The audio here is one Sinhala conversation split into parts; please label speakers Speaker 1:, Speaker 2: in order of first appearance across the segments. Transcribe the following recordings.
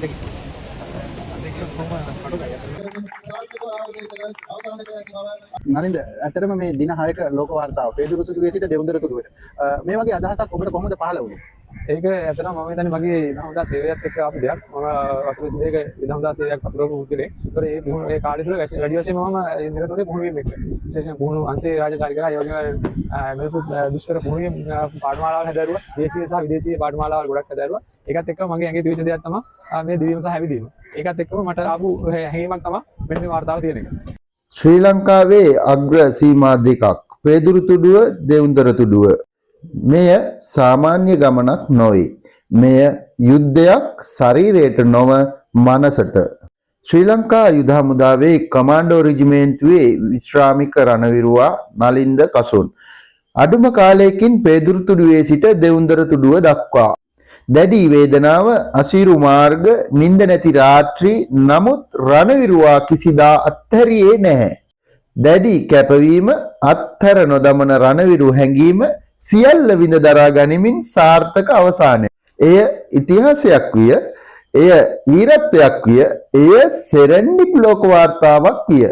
Speaker 1: අත්දැකීම. අත්දැකීම කොහොම කටුකයි.
Speaker 2: නලින්ද, ඇත්තටම මේ දින 6ක ලෝක වාර්තාව පේදුරු තුඩුවේ සිට දෙවුන්දර තුඩුවට, මේ වගේ අදහසක් ඔබට කොහොමද පහළ වුණේ?
Speaker 1: ඒක ඇත්තටම මම හිතන්නේ මගේ යුද හමුදා සේවයත් එක්ක ආපු දෙයක්. මම වසර 22ක යුද හමුදා සේවයක් සපුරපු පුද්ගලෙක්. ඒතකොට ඒ පුහුණු ඒ කාලය තුළ වැඩි වශයෙන්ම මම නිරතුරුව පුහුණු වීම එක්ක. විශේෂයෙන් පුහුණු අංශයේ රාජකාරී කරා. ඒ වගේම නොයෙකුත් දුෂ්කර පුහුණු වීම පාඨමාලාවල් හැදෑරුවා. දේශීය සහ විදේශීය පාඨමාලාවල් ගොඩක් හැදෑරුවා. ඒකත් එක්කම මගේ ඇඟේ තිබිච්ච දෙයක් තමයි මේ දිවීම සහ හැවිදීම. ඒකත් එක්කම මට ආපු හැඟීමක් තමයි මෙන්න මේ වාර්තාව තියෙන එක.
Speaker 3: ශ්‍රී ලංකාවේ අග්‍ර සීමා දෙකක්, පේදුරු තුඩුව, දෙවුන්දර තුඩුව. මෙය සාමාන්‍ය ගමනක් නොවේ. මෙය යුද්ධයක්, ශරීරයට නොව මනසට. ශ්‍රී ලංකා යුද හමුදාවේ කමාන්ඩෝ රෙජිමේන්තුවේ විශ්‍රාමික රණවිරුවා නලින්ද කසුන් අඩුම කාලයකින් පේදුරු තුඩුවේ සිට දෙවුන්දර තුඩුව දක්වා දැඩි වේදනාව, අසීරු මාර්ග, නින්ද නැති රාත්‍රී, නමුත් රණවිරුවා කිසිදා අත්හැරියේ නැහැ. දැඩි කැපවීම, අත්හැර නොදමන රණවිරු හැඟීම, සියල්ල විඳ දරා ගනිමින් සාර්ථක අවසානය. එය ඉතිහාසයක් විය. එය වීරත්වයක් විය. එය සෙරෙන්ඩිප් ලෝක වාර්තාවක් විය.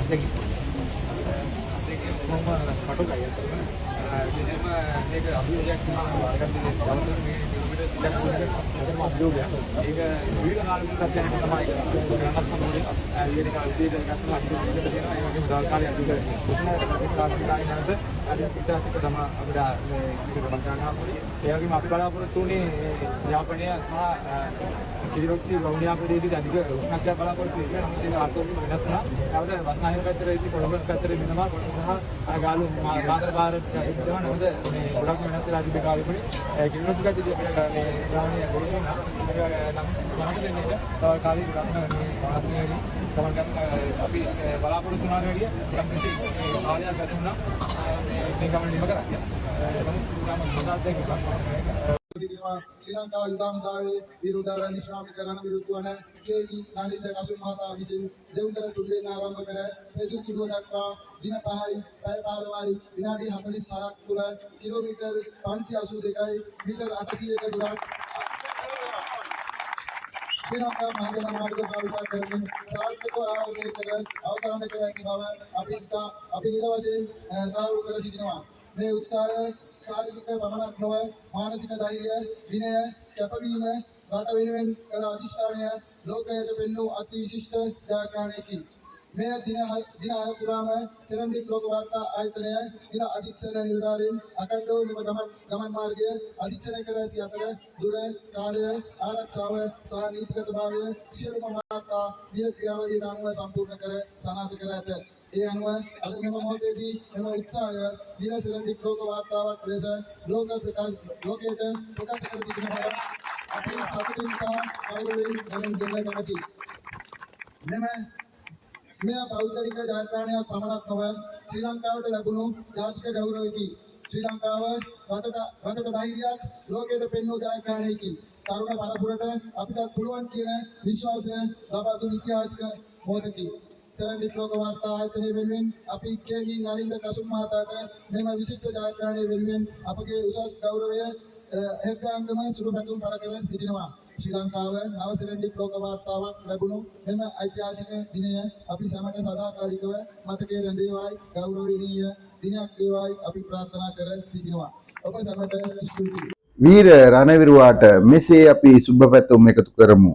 Speaker 1: අත්දැකීම. අත්දැකීම කොහොම කටුකයි ඇත්තටම. විශේෂයෙන්ම මේක අභියෝගයක් වුණා. අරගන්න දවසට මේ කිලෝමීටර් 100ක් දුර ඇත්තටම අභියෝගයක්. ඒක දීර්ඝ කාලික තත්ත්වයක් තමයි ඒක කරන්නත් සම්බන්ධ. විවේක කාල විදිහට එකක් තමයි අපිට සිද්ධ තියෙනවා. ඒ වගේම දවල් කාලේ අධික උෂ්ණ රාත්‍රී කාලේ නැවත අදින් සිතත් එක්ක තමයි අපිට මේ මේක ගමන් කරන්න හම්බුනේ. ඒ වගේම අපි බලාපොරොත්තු වුණේ යාපනය සහ කිරිබති වවුනියා ප්‍රදේශයේ අධික උෂ්ණත්වයක් බලාපොරොත්තු වෙන්නේ. නමුත් ඒක ආර්ථිකව වෙනස් වුණා. නැවත බස්නාහිර පැත්තට ඉති කොළඹ පැත්තට වෙනවා. කොළඹ සහ ගාලු මාතර පාර තිබෙනවා. නමුත් මේ ගොඩක්ම වෙනස් වෙලා තිබේ කාලෙකදී. කිරිබති පැත්තේදී අපිට මේ ග්‍රාමීය ගොඩ වුණා. ඒක නම් දැනට දෙන්නේ එක තව කාලෙක ගොඩක්ම මේ වාසනාවේදී ගමන් කරන අපි බලාපොරොත්තු වුණාට වැඩිය යම් කිසි කාලයක් ගත වුණා මේ මේ ගමන නිම කරන්න. නමුත් ඉතාම හොඳ අත්දැකීමක්.
Speaker 4: සිටිනවා ශ්‍රී ලංකා යුද හමුදාවේ විරුද්ධ විශ්‍රාමික රණවිරු වන කේ.වී. නලින්ද කසුන් මහතා විසින් දෙවුන්දර තුඩුවෙන් ආරම්භ කර පෙදුරු තුඩුව දක්වා දින 5යි පැය 15යි විනාඩි 46ක් තුළ කිලෝමීටර් 582යි මීටර් 801 දුරක් ශ්‍රී ලංකා මහජන මාර්ග භාවිතා කරමින් සාර්ථකව ආයෝජනය කර අවසන් කර ඇති බව අපි ඉතා අපි නිල වශයෙන් තහවුරු කර සිටිනවා. මේ උත්සාහය ශාරීරික පමණක් නොව මානසික ධෛර්යය, විනය, කැපවීම, රට වෙනුවෙන් කළ අධිෂ්ඨානය ලෝකයට පෙන්වූ අති විශිෂ්ට ජයග්‍රහණයකි. මෙය දින 6 පුරාම සෙරන්ඩිප් ලෝක වාර්තා ආයතනය නිල අධීක්ෂණ නිලධාරීන් අඛණ්ඩව මෙම ගමන් මාර්ගය අධීක්ෂණය කර ඇති අතර දුර, කාලය, ආරක්ෂාව සහ නීතිගතභාවය සියලුම වාර්තා නිල ක්‍රියාවලියට අනුව සම්පූර්ණ කර සනාථ කර ඇත. ඒ අනුව අද මෙම මොහොතේදී මෙම උත්සාහය නිල සෙරන්ඩිප් ලෝක වාර්තාවක් ලෙස ලෝකයට ප්‍රකාශ කර සිටින බව අපි සතුටින් සහ ගෞරවයෙන් දැනුම් දෙන්න කැමැතියි. මෙය පෞද්ගලික ජයග්‍රහණයක් පමණක් නොව ශ්‍රී ලංකාවට ලැබුණු ජාතික ගෞරවයකි. ශ්‍රී ලංකාව රටට ධෛර්යයක් ලෝකයට පෙන්වූ ජයග්‍රහණයකි. තරුණ පරපුරට අපිටත් පුළුවන් කියන විශ්වාසය ලබා දුන් ඉතිහාසික මොහොතකි. සෙරන්ඩිප් ලෝක වාර්තා ආයතනය වෙනුවෙන් අපි කේ.වී. නලින්ද කසුන් මහතාට මෙම විශිෂ්ට ජයග්‍රහණය වෙනුවෙන් අපගේ උසස් ගෞරවය හෘදයාංගම සුබ පැතුම් පළ කර සිටිනවා. ශ්‍රී ලංකාව නව සෙරෙන්ඩිප් ලෝක වාර්තාවක් ලැබුණු මෙම ඓතිහාසික දිනය අපි සැමට සදාකාලිකව මතකයේ රැඳේවායි, ගෞරවනීය දිනයක් වේවායි අපි ප්‍රාර්ථනා කර සිටිනවා. ඔබ සැමට ස්තුතියි.
Speaker 3: වීර රණවිරුවාට මෙසේ අපි සුබ පැතුම් එකතු කරමු.